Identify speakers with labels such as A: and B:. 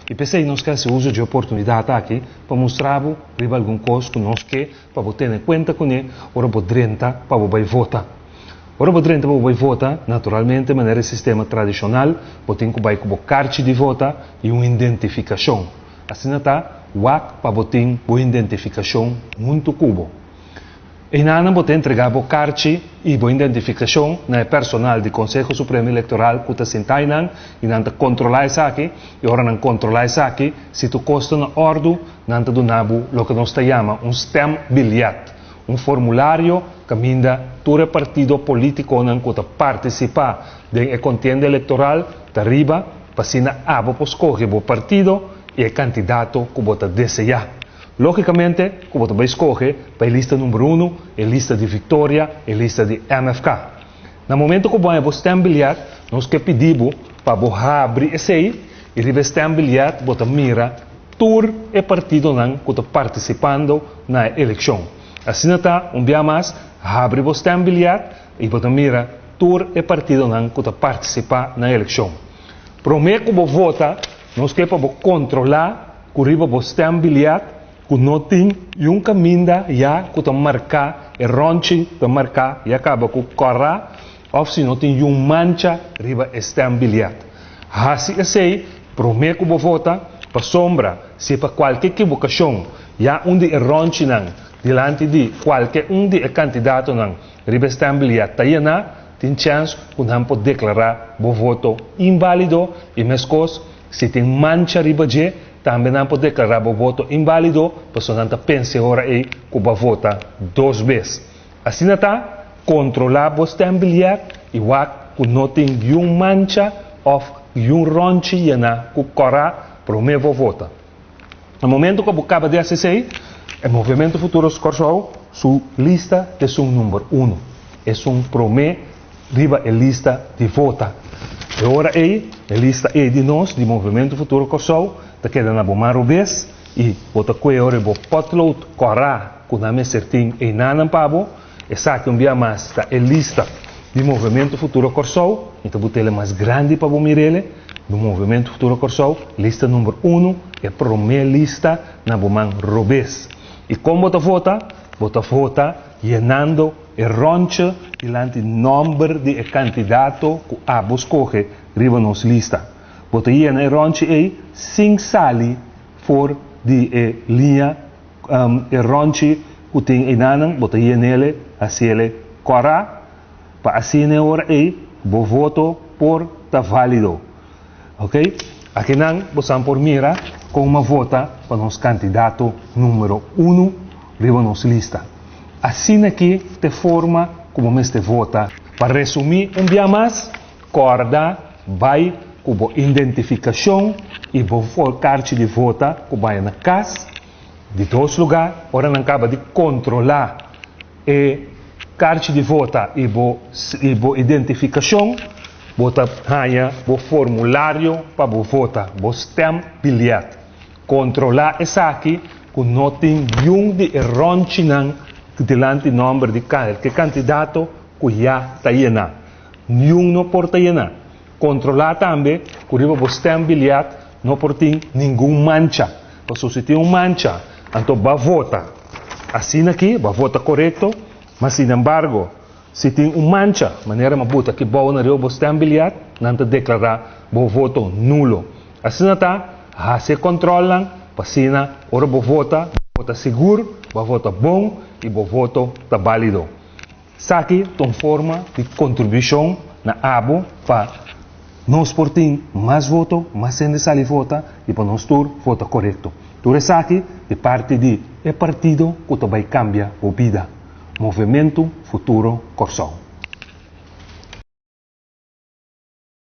A: I p'esei nos ke hasi uso dje oportunidat aki pa mustra bo riba algun kos ku nos ke pa bo tene kuenta kuné ora bo drenta pa bo bai vota. Ora bo drenta pa bo bai vota, naturalmente manera e sistema tradishonal, bo tin ku bai ku bo karchi di vota i un identifikashon. Asina ta, wak pa bo tin bo identifikashon huntu ku bo. Einanan bo ta entregá bo karchi i bo identifikashon na e personal di Konseho Supremo Elektoral ku ta sintá einan i nan ta kontrolá esaki i ora nan kontrolá esaki, si tur kos ta na òrdu, nan ta duna bo loke nos ta yama un stembiljet, un formulario kaminda tur e partido polítikonan ku ta partisipá den e kontienda elektoral ta riba pa asina abo por skohe bo partido i e kandidato ku bo ta deseá. Lógikamente ku bo ta bai skohe pa e lista number unu, e lista di viktoria, e lista di MFK. Na momento ku bo haña bo stembiljet, nos ke pidi bo pa bo habri esei i riba e stembiljet bo ta mira tur e partidonan ku ta partisipando na e elekshon. Asina ta, un bia mas, habri bo stembiljet i bo ta mira tur e partidonan ku ta partisipá na e elekshon. Promé ku bo vota, nos ke pa bo kontrolá ku riba bo stembiljet ku no tin yun kaminda ya ku ta marká e ròntji ta marká ya kaba ku kòrá òf si no tin yun mancha riba e stembiljet. Hasi esei promé ku bo vota, pasobra si pa kualke ekibokashon ya un di e ròntjinan dilanti di kualke un di e kandidatonan riba e stembiljet ta yená, tin chèns ku nan por deklará bo voto inválido i meskos Si tin mancha riba dje, tambe nan por deklará bo voto inválido pasobra nan ta pensa e ora ei ku bo a vota dos bes. Asina ta, kontrolá bo stembiljet i wak ku no tin niun mancha òf niun ròntji yená ku kòrá promé bo vota. Na momento ku bo kaba di hasi esei, e Movementu Futuro Kòrsou su lista ta esun number uno, esun promé riba e lista di vota. E ora ei, e lista ei di nos, di Movementu Futuro Kòrsou, ta keda na bo man robes i bo ta kue ora bo potlood kòrá ku nan mester tin einanan pa bo. Esaki un bia mas ta e lista di Movementu Futuro Kòrsou. Mi ta but'el mas grandi pa bo mir'el. Di Movementu Futuro Kòrsou, lista number unu, e promé lista na bo man robes. I kon bo ta vota? Bo ta vota yenando E ròntje dilanti nòmber di e kandidato ku abo skohe riba nos lista. Bo ta yena e ròntje ei sin sali for di e liña e ròntje ku tin einanan, bo ta yen'ele hasiele kòrá pa asina e ora ei bo voto por ta válido. Ok, akinan bo san por mira kon m'a vota pa nos kandidato número unu riba nos lista. Asina ki t'e forma ku bo mester vota. Pa resumí un bia mas, kòrda bai ku bo identifikashon i bo karchi di vota ku bai na kas. Di dos lugá, ora nan kaba di kontrolá e karchi di vota i bo i bo identifikashon, bo ta haña bo formulario pa bo vota, bo stembiljet. Kontrolá esaki ku no tin niun di e ròntjinan dilanti nòmber di kalke kandidato ku ya ta yená. Niun no por ta yená. Kontrolá tambe ku riba bo stembiljet no por tin ningun mancha. Pasobra si tin un mancha, anto bo a vota asina aki, bo a vota korekto, ma sinembargo, si tin un mancha, manera mi a buta aki bou na riba bo stembiljet, nan ta deklará bo voto nulo. Asina ta, hasi e kòntròlnan pa asina ora bo vota, bo vota sigur, bo a vota bon i bo voto ta bálido. Esaki ta un forma di kontribushon na abo pa nos por tin mas voto, mas hende sali vota i pa nos tur vota korekto. Tur esaki di parti di e partido ku ta bai kambia bo bida, Movementu Futuro Kòrsou.